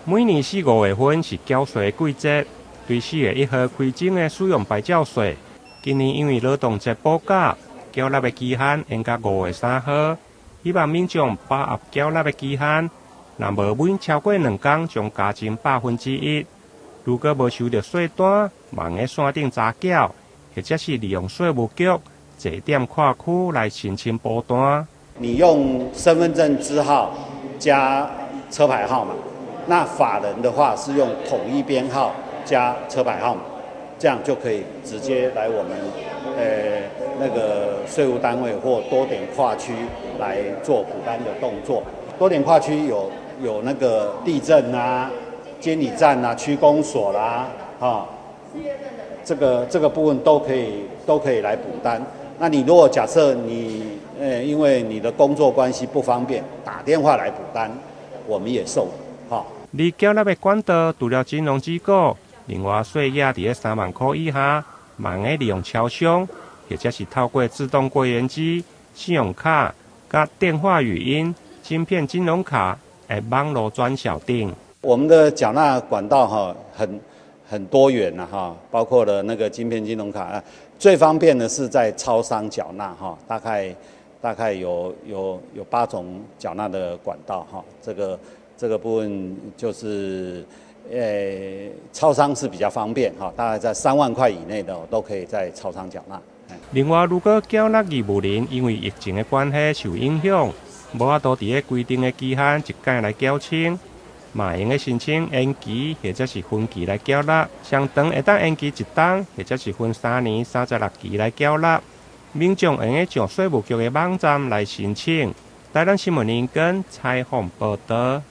每年四五月份是繳稅的季節，對4月1號開徵的使用牌照稅，今年因為勞動節補假，繳納的期限延到5月3號。希望民眾把握繳納的期限，若無滿超過2工，將加徵1%。如果無收著稅單，嘛會用線頂查繳，或者是利用稅務局坐點跨區來申請補單。你用身份證字號加車牌號碼，那法人的話是用統一編號加車牌號碼，這樣就可以直接來我們那個稅務單位或多點跨區來做補單的動作。多點跨區有那個地政啊、監理站啊、區公所啦，哈，這個部分都可以來補單。那你如果假設你因為你的工作關係不方便，打電話來補單，我們也受理，哈。而繳納的管道除了金融機構，另外稅額佇咧3萬箍以下，嘛會利用超商，或者是透過自動櫃員機、信用卡、佮電話語音、晶片金融卡的網路轉銷等。我們的繳納管道哈，很多元啦哈，包括了那個晶片金融卡，最方便的是在超商繳納哈，大概有8種繳納的管道哈，這個部分就是，超商是比較方便哈，大概在3萬塊以內的都可以在超商繳納。另外，如果繳納義務人因為疫情的關係受影響，無法度佇咧規定的期限一改來繳清，嘛會用申請延期或者是分期來繳納，上長會當延期一冬，或者是分3年36期來繳納。民眾會用上稅務局的網站來申請。台南新聞林根採訪報導。